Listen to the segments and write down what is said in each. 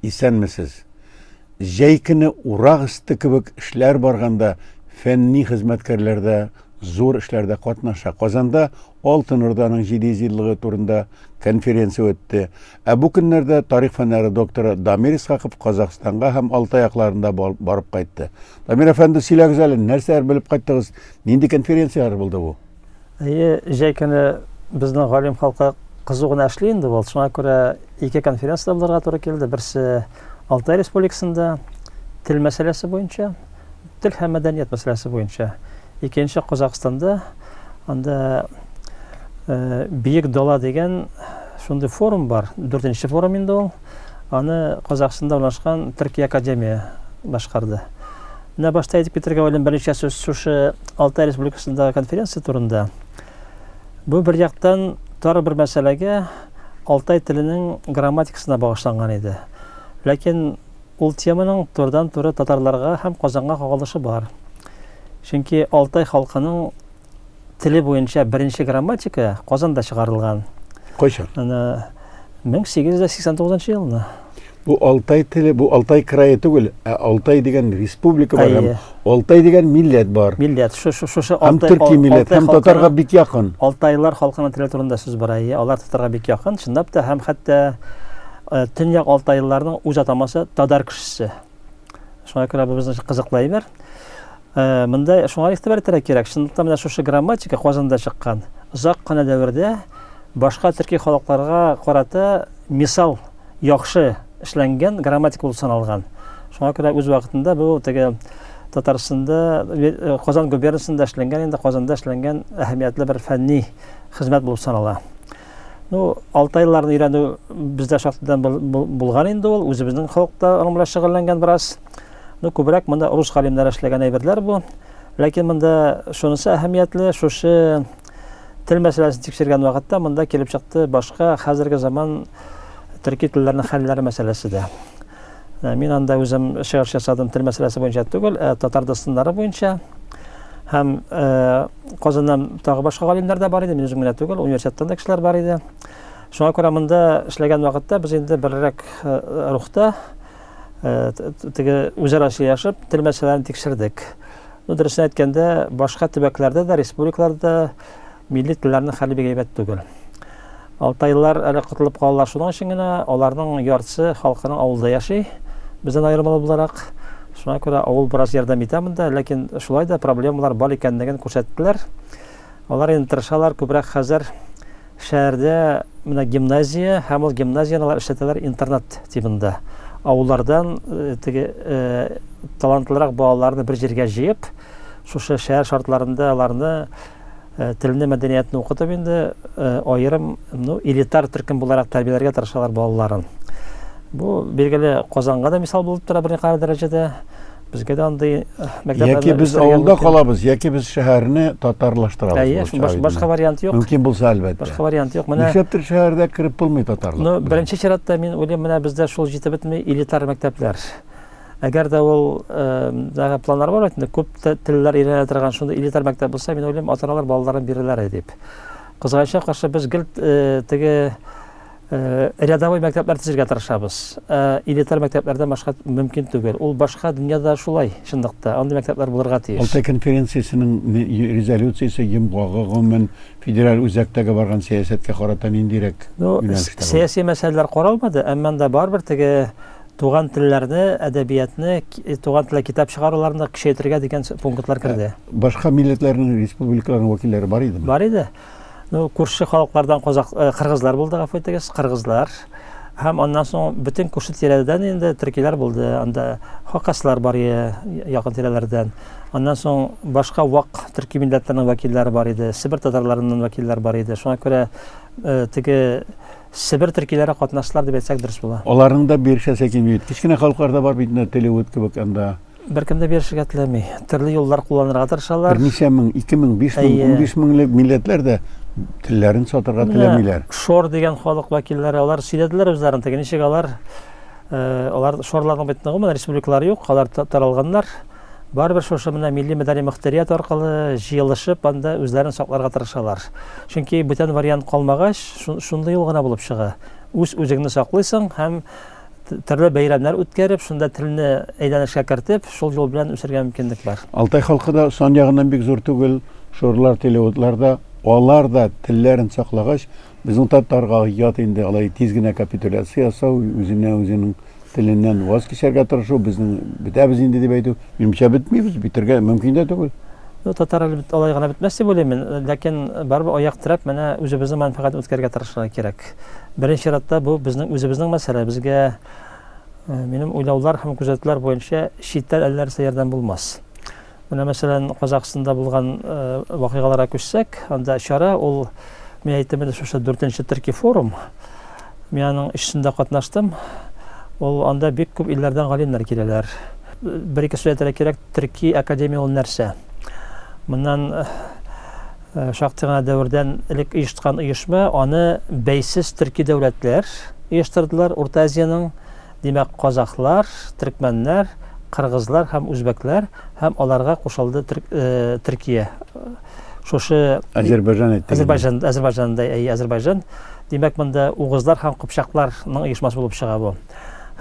Исәнмесез. Җәй көне урак өсте кебек эшләр барганда фәнни хезмәткәрләр дә зур эшләрдә катнаша. Казанда Алтын Урданың 700 еллыгы турында конференция үтте. Ә бу көннәрдә тарих фәннәре докторы Дамир Исхаков Казахстанга һәм Алтай якларында барып кайтты. Дамир әфәнде, сөйләгез әле, нәрсәләр белеп кайттыгыз? Нинди конференцияләр булды бу? Әйе, җәй көне безнең галим халкы кызу гына эшли инде ул. Шуңа күрә ике конференция булырга туры килде. Берсе Алтай Республикасында тел мәсьәләсе буенча, тел һәм мәдәният мәсьәләсе буенча. Икенче Казахстанда анда э, Биек дала дигән шундый форум бар. Дүртенче форум инде ул. Аны Казахстанда урнашкан Төркия академия башкарды. Менә башта әйтеп китәргә уйлыйм берничә сүз шушы Алтай Республикасындагы конференция турында. Бу бер яктан тар бер мәсьәләгә Алтай теленең грамматикасына багышланган иде. Ләкин ул теманың турыдан-туры татарларга һәм Казанга кагылышы бар. Чөнки Алтай халкының теле буенча беренче грамматика Казанда чыгарылган. Кайчан? Аны 1889 елны. Бу Алтай теле, бу Алтай крае түгел, ә Алтай дигән республика бар һәм Алтай дигән милләт бар. Милләт. Шушы шушы Алтай һәм төрки милләт һәм татарга бик якын. Алтайлар халкының теле турында сүз бара. Алар татарга бик якын, чынлап та һәм хәтта э, төньяк алтайлыларның үз атамасы татар кешесе. Шуңа күрә бу безнең кызыклы әйбер. Э, монда шуңа игътибар итәргә кирәк. Чынлыкта менә шушы грамматика Казанда чыккан. Озак кына дәвердә башка төрки халыкларга карата мисал яхшы эшләнгән грамматика булып саналган. Шуңа күрә үз вакытында бу теге Татарстанда, э, Казан губернасында эшләнгән инде Казанда эшләнгән әһәмиятле бер фәнни хезмәт булып санала. Ну, алтайларны өйрәнү бездә шактыйдан булган инде ул, үзебезнең халык та аның белән шөгыльләнгән бераз. Ну, күбрәк монда рус галимнәре эшләгән әйберләр бу. Ләкин монда шунысы әһәмиятле, шушы тел мәсьәләсен тикшергән вакытта монда килеп чыкты башка хәзерге заман төрки телләрнең хәлләре мәсьәләсе дә. Э, мин анда үзем чыгыш ясадым тел мәсьәләсе буенча түгел, ә татар дастаннары буенча. Һәм э, Казаннан тагы башка галимнәр дә бар иде, мин үзем генә түгел, университеттан да кешеләр бар иде. Шуңа күрә монда эшләгән вакытта без инде беррәк э, рухта теге үзара сөйләшеп, тел мәсьәләләрен тикшердек. Ну, дөресен әйткәндә, башка төбәкләрдә дә, республикаларда да милли телләрнең хәле бик әйбәт түгел. Алтайлар әле котылып калалар шуның өчен генә, аларның яртысы халкының авылда яши, бездән аермалы буларак. Шуңа күрә авыл бераз ярдәм итә монда, ләкин шулай да проблемалар бар икәнлеген күрсәттеләр. Алар инде тырышалар күбрәк хәзер шәһәрдә менә гимназия һәм ул гимназияне алар эшләтәләр интернат тибында. Авыллардан э, теге э, талантлырак балаларны бер җиргә җыеп, шушы шәһәр шартларында аларны Э, телне, мәдәниятне укытып инде э, аерым, ну, элитар төркем буларак тәрбияләргә тырышалар балаларын. Бу, билгеле, Казанга да мисал булып тора берникадәр дәрәҗәдә. Безгә дә андый э, мәктәпләрне Яки без авылда калабыз, яки без шәһәрне татарлаштырабыз. Әйе, башка вариант юк. Мөмкин булса, әлбәттә. Башка вариант юк. Менә нишләптер шәһәрдә кереп булмый татарлык. Ну, беренче чиратта мин уйлыйм, менә бездә шул җитеп бетми элитар мәктәпләр. Әгәр дә ул дагы планнар бар бит инде, күп телләр өйрәнә торган шундый элитар мәктәп булса, мин уйлыйм, ата-аналар балаларын бирерләр иде дип. Кызганычка каршы, без гел теге рядовой мәктәпләр төзергә тырышабыз. Элитар мәктәпләрдән башка мөмкин түгел. Ул башка дөньяда шулай, чынлыкта. Андый мәктәпләр булырга тиеш. Алтай конференциясенең резолюциясе йомгагы гомумән федераль үзәктәге барган сәясәткә карата ниндирәк юнәлештә? Сәяси мәсьәләләр каралмады, әмма анда барыбер теге туган телләрне, әдәбиятны, туган телдә китап чыгаруларны көчәйтергә дигән пунктлар керде. Башка милләтләрнең, республикаларның вәкилләре бар идеме? Бар иде. Ну, күрше халыклардан казак, э, кыргызлар булды, гафу итегез, кыргызлар. Һәм аннан соң бөтен күрше тирәдән инде төркиләр булды. Анда хакаслар бар иде, якын тирәләрдән. Аннан соң башка вак төрки милләтләрнең вәкилләре бар иде, Себер татарларыннан вәкилләр бар иде. Шуңа күрә э, теге Себер төркиләре катнаштылар дип әйтсәк дөрес була. Аларның да бирешәсе килми бит. Кечкенә халыклар да бар бит инде, Телеут кебек анда. Беркем дә бирешергә теләми. Төрле юллар кулланырга тырышалар. Берничә мең, 2000, 5000, 15 меңлек милләтләр дә телләрен сатырга теләмиләр. Шор дигән халык вәкилләре, алар сөйләделәр үзләрен, теге ничек алар, э, алар шорларның бит гомумән республикалары юк, алар таралганнар. Барыбер шушы менә милли мәдәни мөхтәрият аркылы җыелышып, анда үзләрен сакларга тырышалар. Чөнки бүтән вариант калмагач, шундый юл гына булып чыга. Үз-үзеңне саклыйсың һәм Төрле бәйрәмнәр үткәреп, шунда телне әйләнешкә кертеп, шул юл белән үсергә мөмкинлек бар. Алтай халкы да сан ягыннан бик зур түгел, шорлар, телеутлар да, алар да телләрен саклагач, безнең татарга ят инде алай тиз генә капитуляция ясау, үзенә үзенең теленнән ваз кичәргә тырышу, безнең бетәбез инде дип әйтү, минемчә бетмибез, бетерергә мөмкин дә түгел. Ну, татар әле алай гына бетмәс дип уйлыйм мин, ләкин барыбер аяк терәп, менә үзебезнең мәнфәгатьне үткәрергә тырышырга кирәк. Беренче чиратта бу безнең үзебезнең мәсьәлә. Безгә минем уйлаулар һәм күзәтүләр буенча читтән әллә нәрсә ярдәм булмас. Менә мәсәлән, Казахстанда булган вакыйгаларга күчсәк, анда чара ул мин әйттем инде шушы дүртенче төрки форум. Мин аның өчесендә катнаштым. Ул анда бик күп илләрдән галимнәр киләләр. Бер-ике сүз әйтергә кирәк, төрки академия ул нәрсә? Моннан шактый гына дәвердән элек оешкан оешма, аны бәйсез төрки дәүләтләр оештырдылар, Урта Азиянең Димәк, казахлар, төркмәннәр, кыргызлар һәм үзбәкләр һәм аларга кушылды Төркия. Шушы Азербайҗан әйтте. Азербайҗан, Азербайҗан да, әйе, Азербайҗан. Димәк, монда угызлар һәм кыпчакларның оешмасы булып чыга бу.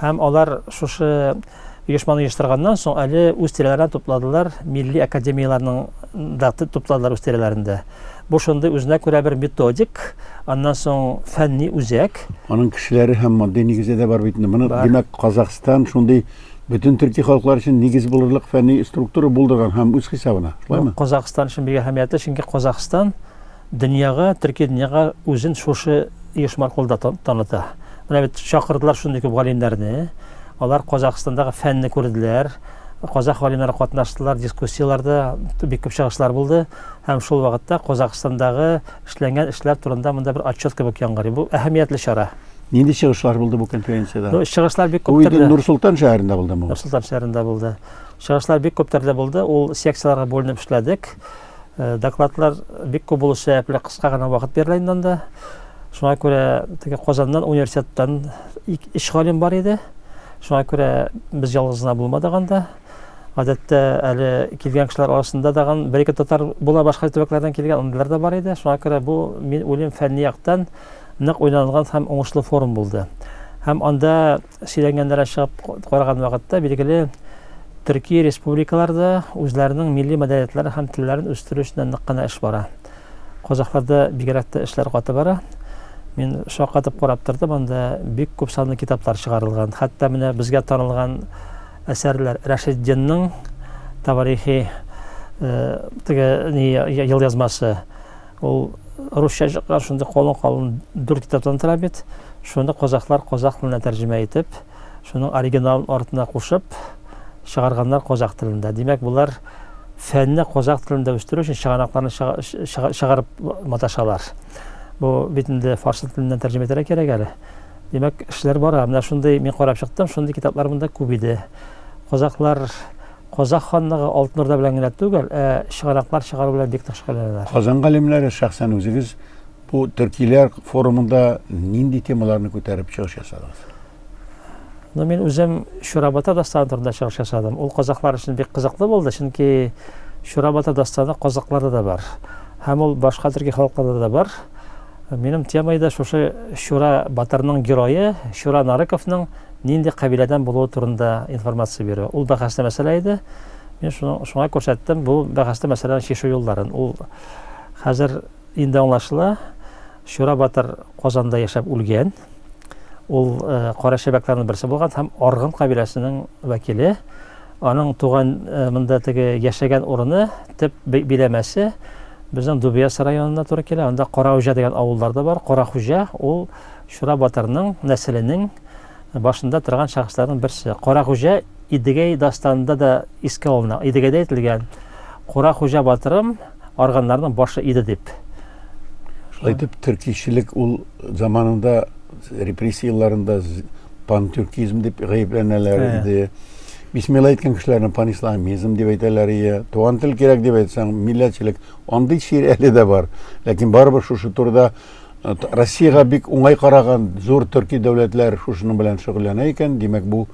Һәм алар шушы оешманы оештырганнан соң әле үз тирәләренә тупладылар, милли академияләрнең да тупладылар үз тирәләрендә. Бу шундый үзенә күрә бер методик, аннан соң фәнни үзәк. Аның кешеләре һәм матди нигезе дә бар бит инде. Моны, димәк, Казахстан шундый бөтен төрки халыклар өчен нигез булырлык фәнни структура булдырган һәм үз хисабына, шулаймы? Казахстан өчен бик әһәмиятле, чөнки Казахстан дөньяга, төрки дөньяга үзен шушы оешма аркылы да таныта. Менә бит чакырдылар шундый күп галимнәрне. Алар Казахстандагы фәнне күрделәр. Казах галимнәре катнаштылар дискуссияләрдә, бик күп чыгышлар булды. Һәм шул вакытта Казахстандагы эшләнгән эшләр турында монда бер отчет кебек яңгырый. Бу әһәмиятле чара. Нинди чыгышлар булды бу конференциядә? Ну, чыгышлар бик күп төрле. Нур-Солтан шәһәрендә булдымы? Нур-Солтан шәһәрендә булды. Чыгышлар бик күп төрле булды. Ул секцияләргә бүленеп эшләдек. Э, докладлар бик күп булу сәбәпле кыска гына вакыт бирелә инде анда. Шуңа күрә теге Казаннан университеттан өч галим бар иде. Шуңа күрә без ялгыз гына булмадык анда. Гадәттә әле килгән кешеләр арасында дагын бер-ике татар була башка төбәкләрдән килгән, андыйлар да бар иде. Шуңа күрә бу, мин уйлыйм, фәнни яктан нык уйланылган һәм уңышлы форум булды. Һәм анда сөйләнгәннәргә чыгып караган вакытта, билгеле, төрки республикаларда үзләренең милли мәдәниятләрен һәм телләрен үстерү өстендә нык кына эш бара. Казахларда бигрәк тә эшләр каты бара. Мин шаккатып карап тордым, анда бик күп санлы китаплар чыгарылган. Хәтта менә безгә танылган әсәрләр Рәшиддинның Таварихи э, теге ни елъязмасы. Ул русча чыккан шундый калын-калын дүрт китаптан тора бит. Шуны казахлар казах теленә тәрҗемә итеп, шуның оригиналын артына кушып чыгарганнар казах телендә. Димәк, болар фәнне казах телендә үстерү өчен чыганакларны чыгарып маташалар. Бу бит инде фарсы теленнән тәрҗемә итәргә кирәк әле. Димәк, эшләр бара. Менә шундый мин карап чыктым, шундый китаплар монда күп иде. Казахлар Казах ханлыгы Алтын Урда белән генә түгел, ә чыганаклар чыгару белән бик нык шөгыльләнәләр. Казан галимнәре, шәхсән үзегез бу төркиләр форумында нинди темаларны күтәреп чыгыш ясадыгыз? Ну, мин үзем Чурабата дастаны турында чыгыш ясадым. Ул казахлар өчен бик кызыклы булды, чөнки Чурабата дастаны казахларда да бар. Һәм ул башка төрки халыкларда да бар. Минем тема иде шушы Чура батырның герое Чура Нарыковның нинди кабиләдән булуы турында информация бирү. Ул бәхәсле мәсьәлә иде. Мин шуны, шуңа күрсәттем бу бәхәсле мәсьәләне чишү юлларын. Ул хәзер инде аңлашыла. Чура батыр Казанда яшәп үлгән. Ул э, кара шәбәкләрнең берсе булган һәм Аргын кабиләсенең вәкиле. Аның туган э, монда теге яшәгән урыны, төп биләмәсе безнең Дубияс районына туры килә. Анда Карауҗа дигән авыллар да бар. Карахуҗа ул Чура батырның нәселенең башында торган шәхесләрнең берсе. Карахуҗа Идегәй дастанында да искә алына. Идегәйдә әйтелгән, Карахуҗа батырым арганнарның башы иде дип. Шулай итеп, төркичелек ул заманында репрессия елларында пантюркизм дип гаепләнәләр иде. Бисмилла әйткән кешеләрне панисламизм дип әйтәләр иде. Туган тел кирәк дип әйтсәң, милләтчелек. Андый чир әле дә бар. Ләкин барыбер шушы турыда э, Россиягә бик уңай караган зур төрки дәүләтләр шушының белән шөгыльләнә икән, димәк, бу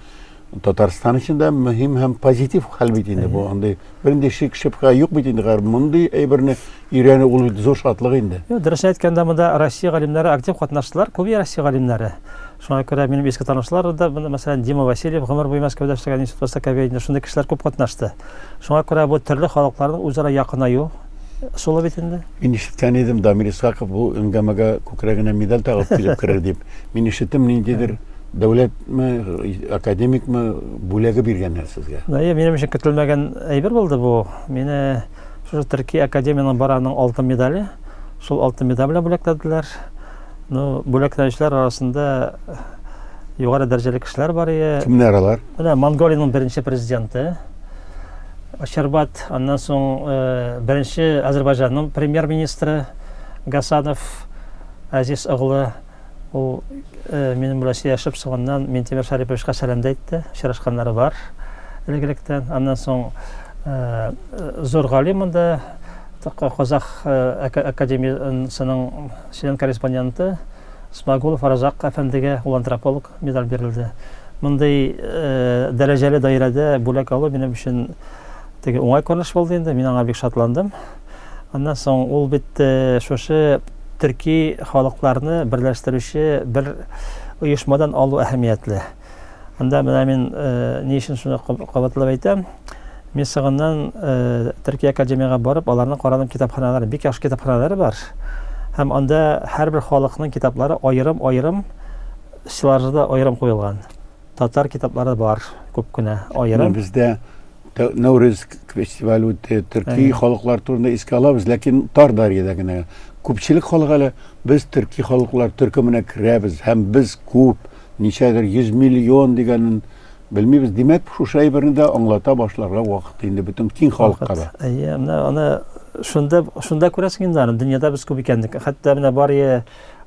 Татарстан өчен дә мөһим һәм позитив хәл бит инде бу. Андый бернинди шик шөбһә юк бит инде. Мондый әйберне өйрәнү ул бит зур шатлык инде. Юк, дөресен әйткәндә, монда Россия галимнәре актив катнаштылар, күп Россия галимнәре. Шуңа күрә минем иске танышлар да, мәсәлән, Дима Васильев гомер буе Мәскәүдә эшләгән Институт Востоковедения, шундый кешеләр күп катнашты. Шуңа күрә бу төрле халыкларның үзара якынаю ысулы бит инде. Мин ишеткән идем, Дамир Исхаков бу әңгәмәгә күкрәгенә медаль тагып килеп керер дип. Мин ишеттем, ниндидер дәүләтме, академикмы бүләге биргәннәр сезгә. Әйе, минем өчен көтелмәгән әйбер булды бу. Мине шушы Төрки академиянең бар аның алтын медале. Шул алтын медаль белән бүләкләделәр. Ну, бүләкләнүчеләр арасында югары дәрәҗәле кешеләр бар иде. Кемнәр алар? Менә Монголиянең беренче президенты Ачарбат, аннан соң э, беренче Азербайҗанның премьер-министры Гасанов Азиз оглы. Ул э, минем белән сөйләшеп, соңыннан Минтимер Шәриповичка сәлам дә әйтте. Очрашканнары бар элек-электән. Аннан соң э, зур галим монда Казах академиясенең член-корреспонденты Смагулов Разак әфәндегә, ул антрополог, медаль бирелде. Мондый дәрәҗәле даирәдә бүләк алу минем өчен теге уңай күренеш булды инде. Мин аңа бик шатландым. Аннан соң ул бит шушы төрки халыкларны берләштерүче бер оешмадан алу әһәмиятле. Анда менә мин ни өчен шуны кабатлап әйтәм. Мин соңыннан Төрки академиягә барып, аларның карадым китапханалары, бик яхшы китапханалары бар. Һәм анда һәрбер халыкның китаплары аерым-аерым стеллажда аерым куелган. Татар китаплары бар күп кенә аерым. Бездә Нәүрүз фестивале үтте, төрки халыклар турында искә алабыз, ләкин тар даирәдә генә. Күпчелек халык әле без төрки халыклар төркеменә керәбез һәм без күп, ничәдер 100 миллион дигәнен белмибез. Димәк, шушы әйберне дә аңлата башларга вакыт инде бөтен киң халыкка да. Әйе, менә аны шунда шунда күрәсең инде аны, дөньяда без күп икәнлек. Хәтта менә бар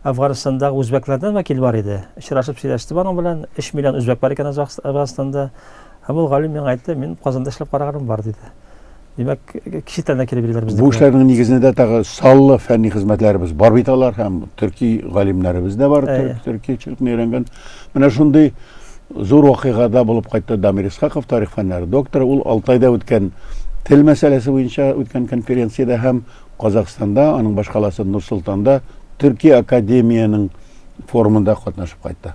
Әфганстандагы үзбәкләрдән вәкил бар иде. Очрашып сөйләштем аның белән. 3 миллион үзбәк бар икән Әфганстанда. Һәм ул галим миңа әйтте, мин Казанда эшләп караганым бар, диде. Димәк, читтән дә килеп йөриләр безнең. Бу эшләрнең нигезендә тагы саллы фәнни хезмәтләребез бар бит алар һәм төрки галимнәребез дә бар, төркичелекне өйрәнгән. Менә шундый зур вакыйгада булып кайтты Дамир Исхаков, тарих фәннәре докторы. Ул Алтайда үткән тел мәсьәләсе буенча үткән конференциядә һәм Казахстанда, аның башкаласы Нур-Солтанда Төрки академиянең форумында катнашып кайтты.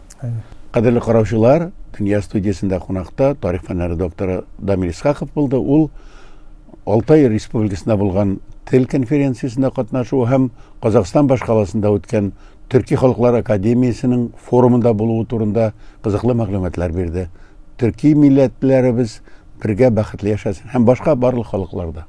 Кадерле караучылар, Дөнья студиясендә кунакта тарих фәннәре докторы Дамир Исхаков булды. Ул Алтай республикасында булган тел конференциясендә катнашуы һәм Казахстан башкаласында үткән Төрки халыклар академиясенең форумында булуы турында кызыклы мәгълүматлар бирде. Төрки милләтләребез бергә бәхетле яшәсен һәм башка барлык халыклар да.